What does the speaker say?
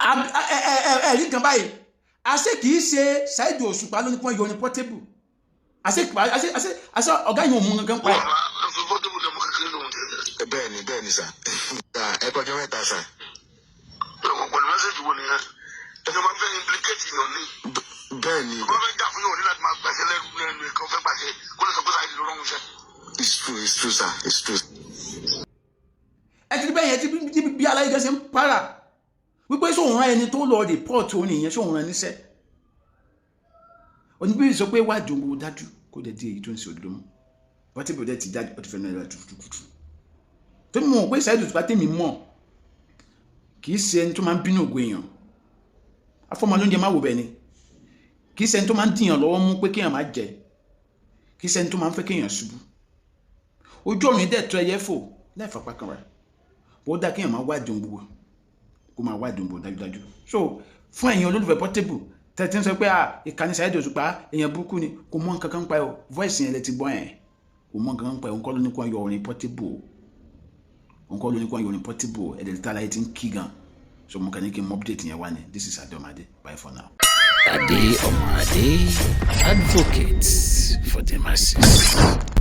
Ẹ rí nǹkan báyìí, àṣé kìí ṣe Saheed Òṣùpá ló ní kí wọ́n yọ orin Portable? Àṣé ọ̀gá yìí ò mú nǹkan pa ẹ̀. Portable lọmọ kékeré lòun tẹ̀lé. Bẹ́ẹ̀ ni sir, ẹ kọjọ́ mẹ́ta, sir. Pẹ̀lú message wo nìyẹn? Ẹni máa fẹ́ implicate yàn ní. Bẹ́ẹ̀ ni. Wọ́n fẹ́ jà fún yàn ní láti máa gbàṣẹ lẹ́nu lẹ́nu ẹ̀kan fẹ́ gbàṣẹ kó lè sọ pé Saheed ló rán iṣẹ́. It's true, it's true, sir, it's true. Ẹ ti rí bẹ́ẹ̀ yẹn tí bí aláyé gẹ́sẹ̀ ń para wípé sóun rán ẹni tó lọ report orin yẹn, sóun rán níṣẹ́. Oníbíyì sọ pé wájú ohun gbogbo dájú, kó dẹ̀ di èyí tó ń ṣe òdodo mú. Portable dẹ̀ ti jáde, ó ti fẹ́ náà ẹ̀rọ tukutukutu tó mọ̀ pé Saheed Òṣùpá tèmi mọ̀ kì í ṣe ẹni tó máa ń bínú ògo èèyàn. Afọ́mọ lóúnjẹ má wò bẹ́ẹ̀ ni. Kì í ṣe ẹni tó máa ń dìyàn lọ́wọ́ mú pé kéèyàn má jẹ. Kì í ṣe ẹni tó máa ń fẹ́ kéèyàn ṣubú. Ojú ọ̀run dẹ̀ tó ẹyẹ fò láì fapá kan rẹ̀. Bó dá kéèyàn máa wádìí ohun gbogbo, kó máa wádìí ohun gbogbo dájúdájú. So fún ẹ̀yin olólùfẹ́ Portable tẹ́tí ń sọ pé ìkànnì Saheed Òṣùpá, èèyàn burúkú ni, kò mọ nǹkan kan pa ẹ o. Voice yẹn lẹ ti gbọ́ yẹn. Kò mọ nǹkan kan pa ẹ. Òun kọ́ ló ní kó yọ orin Portable o. Òun kọ́ ló ní kó yọ orin Portable o. Ẹ̀dẹ̀ tí aláyé ti ń kí gan. So mo kàn ní kí n mọ update yẹn wá ní. This is Adeomade. Bye for now. Ade Omade, advocate for the masses.